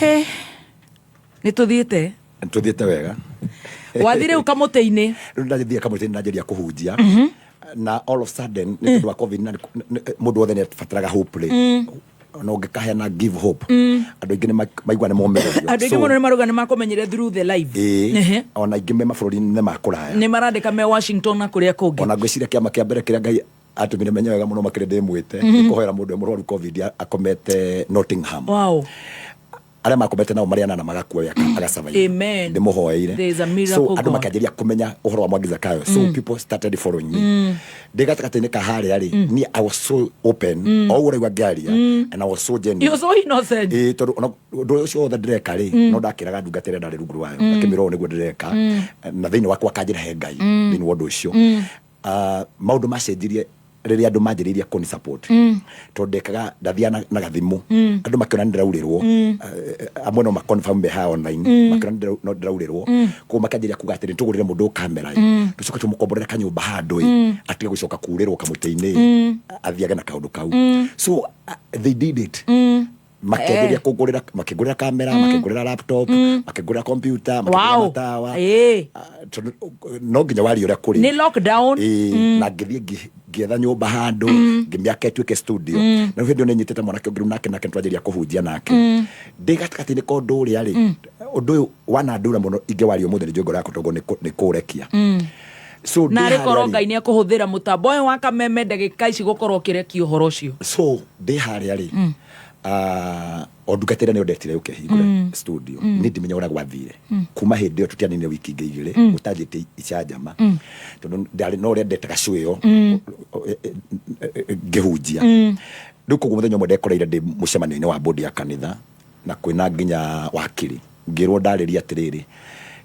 He nĩ tũthiĩte. Tũthiĩte wega. Wathiĩ rĩu kamũtĩ-inĩ. Rĩu ndathiĩ kamũtĩ-inĩ ndanjĩria kũhunjia na all of sudden nĩ tondũ wa COVID na mũndũ wothe nĩ abataraga hope rĩ, na ũngĩkaheana give hope, andũ aingĩ nĩ maigua nĩ momĩrĩrio. Andũ aingĩ mũno nĩ marauga nĩ makũmenyire through the live. Ĩĩ, ona aingĩ me mabũrũri-inĩ ma kũraya. Nĩ marandĩka me Washington na kũrĩa kũngĩ. Ona ngwĩciria kĩama kĩa mbere kĩrĩa Ngai atũmire menye wega mũno makĩria ndĩmwĩte nĩ kũhoera mũndũ e mũrwaru COVID akomete Nottingham. Arĩa makomete nao marĩ anana magakua, we agasurvive. Amen. Ndĩmũhoeire. There is a miracle. So andũ God. makĩanjĩrĩria kũmenya ũhoro wa Mwangi Zakayo. So people started following me. Ndĩ gatagatĩ-inĩ ka harĩa rĩ, niĩ I was so open o ũguo ũraigua ngĩaria, and I was so genuine. You're so innocent. Ĩĩ, tondũ ona ũndũ ũcio wothe ndĩreka rĩ, no ndakĩraga ndungata ĩrĩa ndarĩ rungu rwayo, ngakĩmĩra ũũ nĩguo ndĩreka, na thĩinĩ wakwa akanjĩra he Ngai thĩinĩ wa ũndũ ũcio. Ah, maũndũ macenjirie rĩrĩa andũ manjĩrĩirie kũni support, tondũ ndekaga ndathiaga na gathimũ, andũ makĩona nĩ ndĩraurĩrwo. Eh, amwe no maconfirm me haha online, makĩona no ndĩraurĩrwo, koguo makĩanjĩrĩria kuga atĩrĩ, tũgũrĩre mũndũ kamera ĩ, tũcoke tũmũkomborere kanyũmba handũ ĩ, atige gũcoka kurĩrwo kamũtĩ-inĩ ĩ, athiage na kaũndũ kau. So they did it, makĩanjĩrĩria kũngũrĩra, makĩngũrĩra kamera, makĩngũrĩra laptop, makĩngũrĩra computer, makĩngũrĩra matawa. Ah, tondũ no nginya warie ũrĩa kũrĩ. Nĩ lockdown. Ĩĩ, na ngĩthiĩ ngĩetha nyũmba handũ, ngĩmĩaka ĩtuĩke studio. Na rĩu hĩndĩ ĩyo nĩ nyitĩte mwanake ũngĩ, rĩu nake nĩtwanjĩrĩria kũhunjia nake. Ndĩ gatagatĩ-inĩ ka ũndũ ũrĩa rĩ, ũndũ ũyũ wanandura mũno, ingĩwaria ũmũthĩ nĩ njũĩ ngoro yakwa tondũ nĩ kũũrekia. So ndĩ Na arĩ harĩa korwo rĩ, Ngai nĩ ekũhũthĩra mũtambo ũyũ wa kameme ndagĩka ici gũkorwo ũkĩrekia ũhoro ũcio. So ndĩ harĩa rĩ, ah, o ndungata ĩrĩa nĩyo ndetire yũke hingũre studio, niĩ ndimenya ũrĩa gwathire. Kuma hĩndĩ ĩyo tũtianinire wiki ingĩ 2 gũtanjĩte icanjama, tondũ ndarĩ na ũrĩa ndetaga show ĩyo ngĩhunjia. Rĩu koguo mũthenya ũmwe ndekoreire ndĩ mũcemanio-inĩ wa board ya kanitha, na kwĩna nginya wakiri, ngĩrwo ndarĩrie atĩrĩrĩ,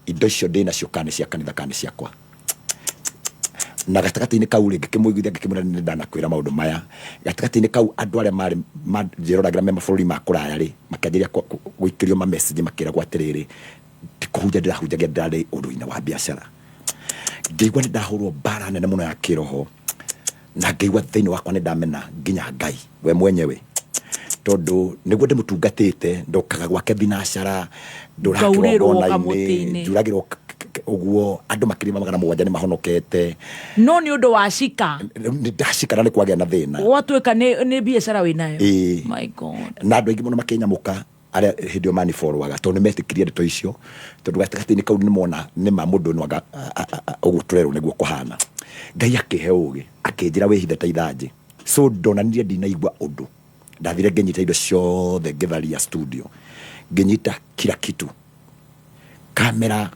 indo icio ndĩ nacio kana nĩ cia kanitha kana nĩ ciakwa. Na gatagatĩ-inĩ kau rĩ, ngĩkĩmũiguithia, ngĩkĩmwĩra nĩ ndanakwĩra maũndũ maya. Gatagatĩ-inĩ kau andũ arĩa marĩ manjĩroragĩra me mabũrũri ma kũraya rĩ, makĩanjĩrĩria gũikĩrio ma message, makĩragwo atĩrĩrĩ, ti kũhunjia ndĩrahunjagia, ndĩrarĩ ũndũ-inĩ wa biacara. Ngĩigua nĩ ndahũrwo mbara nene mũno ya kĩroho, na ngĩigua thĩinĩ wakwa nĩ ndamena nginya Ngai we mwenyewe, tondũ nĩguo ndĩmũtungatĩte, ndokaga gwake thinacara, ndũraga Ngaurĩrwo kĩgongona-inĩ, kamũtĩ-inĩ. njuragĩrwo ũguo, andũ makĩria ma 700 nĩ mahonokete. No nĩ ũndũ wa cika. Nĩ ndacikara nĩ kwagĩa na thĩna. Gwatuĩka nĩ biacara wĩnayo. Ĩĩ. My God. Na andũ aingĩ mũno makĩnyamũka arĩa hĩndĩ ĩyo maniborwaga, tondũ nĩ metĩkirie ndeto icio, tondũ gatagatĩ-inĩ kau nĩ mona nĩ ma mũndũ no anga ũguo tũrerwo nĩguo kũhana. Ngai akĩhe ũgĩ, akĩnjĩra wĩhithe ta ithanjĩ. So ndonanirie ndinaigua ũndũ. Ndathire ngĩnyita indo ciothe, ngĩtharia studio, ngĩnyita kila kitu, kamera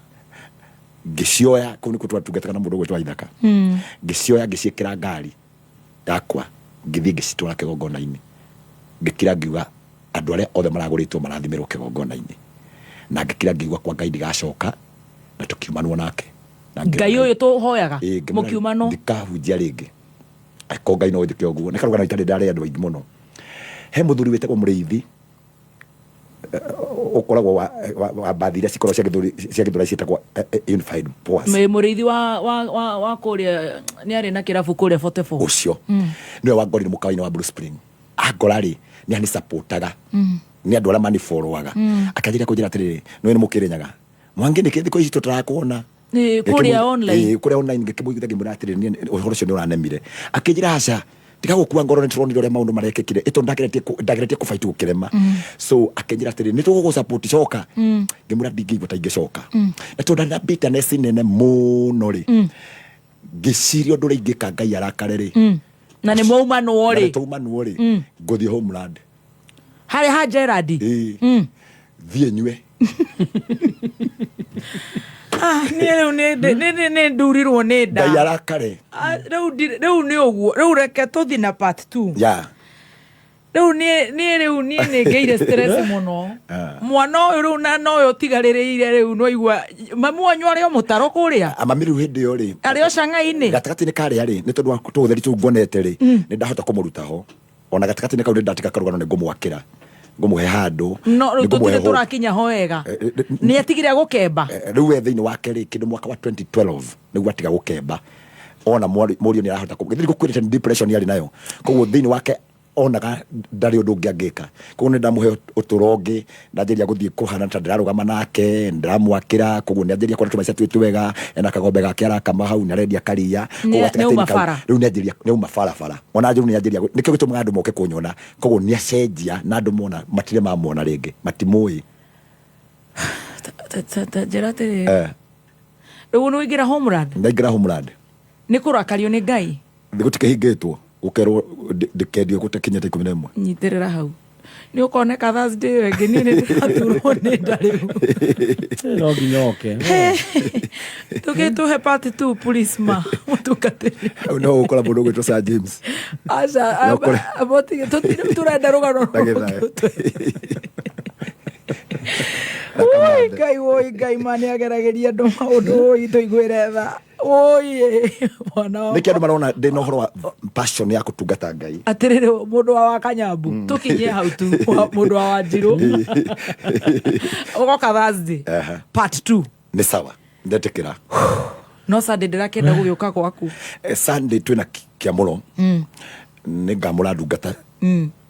ngĩcioya. Kũu nĩkuo twatungataga na mũndũ ũgwĩtwo Waithaka. Ngĩcioya, ngĩciĩkĩra ngari yakwa, ngĩthiĩ ngĩcitwara kĩgongona-inĩ, ngĩkira ngiuga andũ arĩa othe maragũrĩtwo marathimĩrwo kĩgongona-inĩ, na ngĩkira ngĩigua kwa Ngai ndigacoka, na tũkiumanwo nake. Na ngĩra Ngai ũyũ tũhoyaga. Ĩĩ, ngĩmwĩra Mũkiumanwo. Ndikahunjia rĩngĩ ko Ngai no njĩke ũguo. Nĩ karũgano itarĩ ndarĩa andũ aingĩ mũno. He mũthuri wĩtagwo Mũrĩithi, ũkoragwo wa mbathi iria cikoragwo cia Gĩthũrai ciĩtagwo Unified Pours. Mũrĩithi wa kũrĩa nĩ arĩ na kĩrabu kũrĩa 44. Ũcio nĩwe wangorire mũkawa-inĩ wa Blue Spring. Angora rĩ, nĩ anisapotaga, nĩ andũ arĩa maniborwaga. Akĩanjĩrĩria kũnjĩra atĩrĩrĩ, nĩwe nĩ mũkĩrĩnyaga Mwangi, nĩkĩ thikũ ici tũtarakuona? Ĩĩ, kũrĩa online. Ĩĩ, kũrĩa online. Ngĩkĩmũiguithia, ngĩmwĩra atĩrĩrĩ, niĩ ũhoro ũcio nĩ ũranemire. Akĩnjĩra aca, tiga gũkua ngoro, nĩ tũronire ũrĩa maũndũ marekĩkire ĩto ndageretie kũbaitu gũkĩrema. So akĩnjĩra atĩrĩrĩ, nĩ tũgũgũ coka. Ngĩmwĩra ndingĩigua ta ingĩcoka, na tondũ ndarĩ na bitterness nene mũno rĩ, ngĩciria ũndũ ũrĩa ingĩka Ngai arakare rĩ. Na nĩ mwaumanwo na rĩ. Nĩ twaumanwo rĩ, ngũthiĩ homeland. Harĩa ha Gerard. Ĩĩ, thiĩ nyue. Ah, niĩ rĩu nĩ ndurirwo nĩ nda. Ngai arakare. Ah, rĩu nĩ ũguo, rĩu reke tũthiĩ na part 2. Rĩu niĩ rĩu niĩ nĩ ngĩire stress mũno. Ah. Mwana ũyũ rĩu na nowe ũtigarĩrĩire rĩu, nĩwaigua mamu wanyu arĩ o mũtaro kũrĩa. Mami rĩu hĩndĩ ĩyo rĩ, arĩ o cang'ai-inĩ. Gatagatĩ-inĩ karĩa rĩ, nĩ tondũ wa tũũtheri tũu nguonete rĩ, nĩ ndahota kũmũruta ho. Ona gatagatĩ-inĩ kau nĩ ndatiga karũgano, nĩ ngũmwakĩra, ngũmũhe handũ. No rĩu nĩ ngũmũhe tũtirĩ hope. Tũrakinya ho wega, nĩ atigire gũkemba. Rĩu we thĩinĩ wake rĩ, kĩndũ mwaka wa 2012 nĩguo atiga gũkemba, ona mũriũ nĩ arahota gĩthiri gũkwĩrĩte nĩ depression yarĩ nayo, koguo thĩinĩ wake Onaga ndarĩ ũndũ ũngĩ angĩka. Koguo nĩ ndamũhe ũtũro ũngĩ, ndanjĩria gũthiĩ kũhana ta ndĩrarũgama nake, ndĩramwakĩra. Koguo nĩ anjĩria kuona tũmaica twĩ twega, ena kagombe gake arakama hau, nĩ arendia karia. Koguo Nĩ gatagatĩ-inĩ auma kau, bara. Rĩu nĩ anjĩria, nĩ auma barabara. Ona rĩu nĩ anjĩria, nĩkĩo gĩtũmaga andũ moke kũnyona. Koguo nĩ acenjia na andũ mona matirĩ mamwona rĩngĩ, matimũĩ. Ta njĩra atĩrĩrĩ, rĩu nĩ waingĩra homeland? Ndaingĩra homeland. Nĩ kũrakario nĩ Ngai? Gũtikĩhingĩtwo, gũkerwo ndĩkendio gũtakinyĩte 11. Nyitĩrĩra hau, nĩ ũkoneka Thursday ĩyo ĩngĩ. Niĩ nĩ ndĩraturwo nĩ nda rĩu. No nginya oke. Tũgĩtũhe part 2, please, ma mũtungatĩri. Hau no ũgũkora mũndũ ũgwĩtwo Sir James. Aca. No Tũtirĩ tũrenda rũgano. Ndagĩthae. Oi Ngai, oi Ngai, ma nĩ ageragĩria andũ maũndũ. Oi, tũiguĩre tha, oi mwana wa Nĩkĩ andũ marona ndĩ na ũhoro wa passion ya kũtungata Ngai. Atĩrĩrĩ, mũndũ wa Wakanyambu, tũkinyie hau tu. Mũndũ wa Wanjirũ, ũgoka Thursday, part 2. Nĩ sawa, ndetĩkĩra. No Sunday ndĩrakĩenda gũgĩũka gwaku. Sunday twĩna kĩamũro, nĩ ngamũra ndungata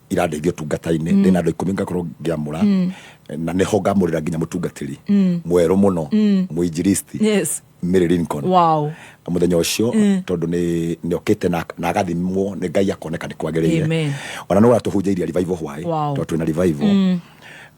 irandeithia ũtungata-inĩ. Ndĩna andũ 10 ngakorwo ngĩamũra, na nĩho ngamũrĩra nginya mũtungatĩri mwerũ mũno, mũinjilisti, Mary Lincoln, mũthenya ũcio, tondũ nĩ okĩte na agathimwo nĩ Ngai, akoneka nĩ kwagĩrĩire. Amen. Ona nĩ ũratũhunjĩirie revival hwaĩ. Tondũ twĩna revival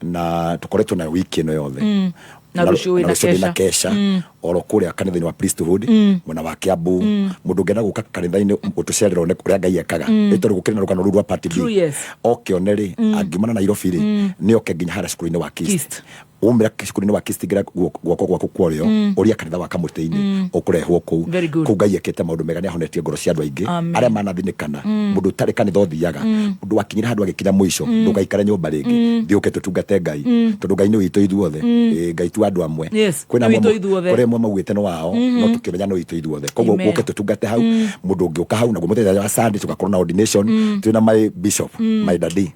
na tũkoretwo nayo wiki ĩno yothe. Na rũciũ wĩna Na rũciũ ndĩna kesha. Kesha oro kũrĩa kanitha-inĩ wa priesthood, mwena wa Kiambu. Mũndũ ũngĩenda gũka kanitha-inĩ gũtũcerera one ũrĩa Ngai ekaga, ĩ tondũ gũkĩrĩ na rũgano rũu rwa part B. True, yes. Oke one rĩ, angiumana Nairobi rĩ, nĩ oke nginya harĩa cukuru-inĩ wa Kist. Kist. Umĩra cukuru-inĩ wa Kist, ingĩra guoko gwaku kwa ũrĩo, ũria kanitha wa Kamũtĩ-inĩ, ũkũrehwo kũu. Very good. Kũu Ngai ekĩte maũndũ mega, nĩ ahonetie ngoro cia andũ aingĩ Amen. arĩa manathinĩkana. Mũndũ ũtarĩ kanitha ũthiaga, mũndũ wakinyire handũ agĩkinya mũico, ndũgaikare nyũmba rĩngĩ, thiĩ ũke tũtungate Ngai, tondũ Ngai nĩ witũ ithuothe. Ĩĩ, Ngai tu andũ amwe. Yes, Kwĩna nĩ amwe witũ ithuothe. Kũrĩ amwe maugĩte nĩ wao, no tũkĩmenya nĩ witũ ithuothe. Koguo Amen. ũke tũtungate hau. Mũndũ ũngĩũka hau naguo mũthenya wa Sunday tũgakorwo na ordination, twĩna my bishop, my daddy,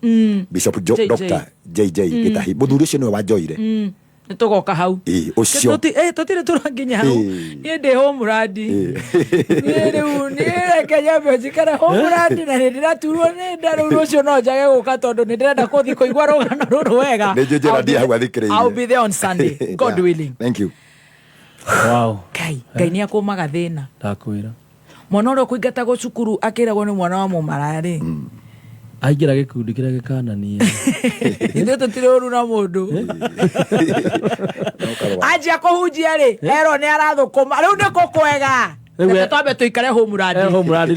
Bishop JJ. Dr. JJ Gĩtahi. Mũthuri ũcio nĩwe wanjoire. Nĩ tũgoka hau. Ĩĩ, ũcio. Tũtirĩ tũrakinya hau. Niĩ ndĩ homeland. Niĩ rĩu niĩ reke nyambe njikare homeland, na nĩ ndĩraturwo nĩ nda rĩu. Rũciũ no njage gũka tondũ nĩ ndĩrenda kũthiĩ kũigua rũgano rũrũ wega. Nĩ njũĩ Gerald hau athikĩrĩirie. I'll be there on Sunday, God willing. Thank you. Wow. Ngai, Ngai nĩ akũmaga thĩna. Ndakwĩra. Mwana ũrĩa ũkũingatagwo cukuru akĩragwo nĩ mwana wa mũmaraya rĩ, Aingĩra gĩkundi kĩrĩa gĩkanania. Ithuĩ tũtirĩ ũru na mũndũ. Anjia kũhunjia rĩ, erwo nĩ arathũkũma. Rĩu nĩ kũkwega. Rĩu Reke twambe tũikare homeland. Homeland rĩu.